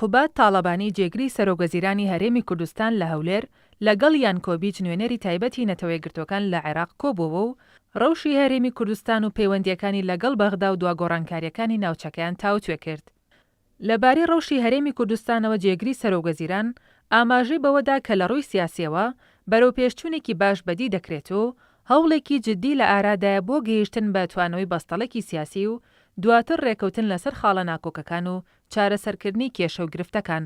قوباد تاڵەبانی جێگری سەرۆکوەزیرانی هەرێمی کوردستان لە هەولێر لەگەڵ یان کۆبیچ نوێنەری تایبەتی نەتەوەیەکگرتووەکان لە عێراق کۆبووەوە و ڕەوشی هەرێمی کوردستان و پەیوەندییەکانی لەگەڵ بەغدا و دواگۆڕانکارییەکانی ناوچەکەیان تاوتوێ کرد. لەبارەی ڕەوشی هەرێمی کوردستانەوە جێگری سەرۆکوەزیران ئاماژەی بەوەدا کە لە ڕووی سیاسییەوە بەرەوپێشچوونێکی باش بەدی دەکرێت و هەوڵێکی جددی لە ئارادایە بۆ گەیشتن بە توانەوەی بەستەڵەکی سیاسی و دواتر ڕێکەوتن لەسەر خاڵە ناکۆکەکان و چارەسەرکردنی کێشە و گرفتەکان.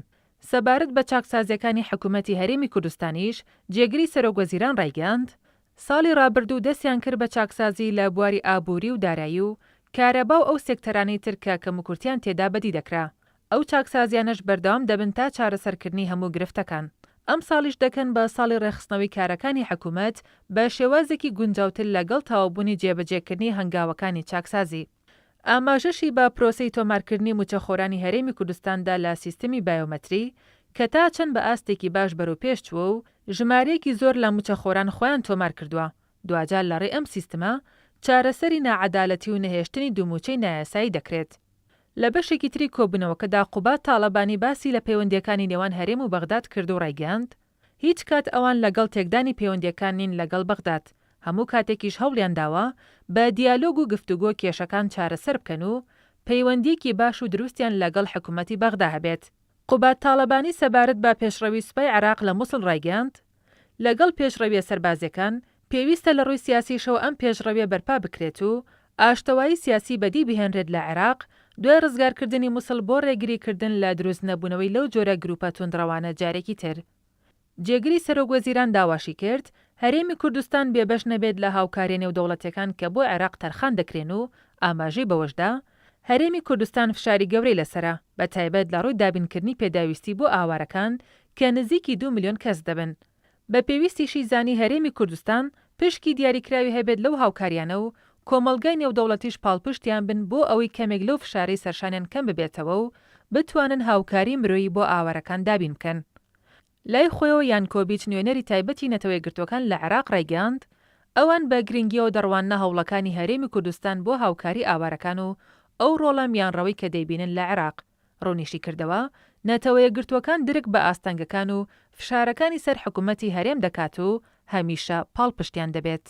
سەبارەت بە چاکسازییەکانی حکومەتی هەرێمی کوردستانیش جێگری سەرۆکوەزیران ڕایگەیاند، ساڵی ڕابردوو دەستیان کرد بە چاکسازی لە بواری ئابووری و دارایی و کارەبا و ئەو سێکتەرانەی تر کە کەموکورتیان تێدا بەدی دەکرا، ئەو چاکسازیانەش بەردەوام دەبن تا چارەسەرکردنی هەموو گرفتەکان. ئەمساڵیش دەکەن بە ساڵی ڕێکخستنەوەی کارەکانی حکومەت بە شێوازێکی گونجاوتر لەگەڵ تەواوبوونی جێبەجێکردنی هەنگاوەکانی چاکسازی. ئاماژەشی بە پرۆسەی تۆمارکردنی مووچەخۆرانی هەرێمی کوردستان دا لە سیستمی بایۆمەتری کە تا چەند بە ئاستێکی باش بەرەوپێش چووە و ژمارەیەکی زۆر لە مووچەخۆران خۆیان تۆمار کردووە، دواجار لە ڕێی ئەم سیستمە چارەسەری ناعەدالەتی و نەهێشتنی دوو مووچەی نایاسایی دەکرێت. لە بەشێکی تری کۆبوونەوەکەدا قوباد تاڵەبانی باسی لە پەیوەندییەکانی نێوان هەرێم و بەغداد کرد و ڕایگەیاند، هیچ کات ئەوان لەگەڵ تێکدانی پەیوەندییەکان نین لەگەڵ بەغداد، هەموو کاتێکیش هەوڵیان داوە بە دیالۆگ و گفتوگۆ کێشەکان چارەسەر بکەن و پەیوەندییەکی باش و دروستیان لەگەڵ حکومەتی بەغدا هەبێت. قوباد تاڵەبانی سەبارەت بە پێشڕەوی سوپای عێراق لە موسڵ ڕایگەیاند، لەگەڵ پێشڕەویە سەربازیەکان، پێویستە لە ڕووی سیاسیشەوە ئەم پێشڕەویە بەرپا بکرێت و ئاشتەوایی سیاسی بەدی بهێنرێت لە عێراق دوای ڕزگارکردنی موسڵ بۆ ڕێگریکردن لە دروست نەبوونەوەی لەو جۆرە گروپە توندڕەوانە جارێکی تر. جێگری سەرۆک وەزیران داواشی کرد، هەرێمی کوردستان بێبەش نەبێت لە هاوکاریە نێودەوڵەتیەکان کە بۆ عێراق تەرخان دەکرێن و ئاماژەی بەوەشدا، هەرێمی کوردستان فشاری گەورەی لەسەرە، بەتایبەت لە ڕووی دابینکردنی پێداویستی بۆ ئاوارەکان کە نزیکی دوو ملیۆن کەس دەبن. بە پێویستیشی زانی هەرێمی کوردستان پشکی دیاریکراوی هەبێت لەو هاوکاریانە و کۆمەڵگای نێودەوڵەتیش پاڵپشتیان بن بۆ ئەوەی کەمێک لەو فشارەی سەرشانیان کەم ببێتەوە و بتوانن هاوکاری مرۆیی بۆ ئاوارەکان دابین بکەن. لای خۆیەوە یانکۆبیچ نوێنەری تایبەتی نەتەوەیەکگرتووەکان لە عێراق ڕایگەیاند، ئەوان بە گرنگییەوە دەڕواننە هەوڵەکانی هەرێمی کوردستان بۆ هاوکاری ئاوارەکان و ئەو ڕۆڵە میانڕەوەی کە دەیبینن لە عێراق. ڕوونیشیکردەوە، نەتەوەیەکگرتووەکان درک بە ئاستەنگەکان و فشارەکانی سەر حکومەتی هەرێم دەکات و هەمیشە پاڵپشتیان دەبێت.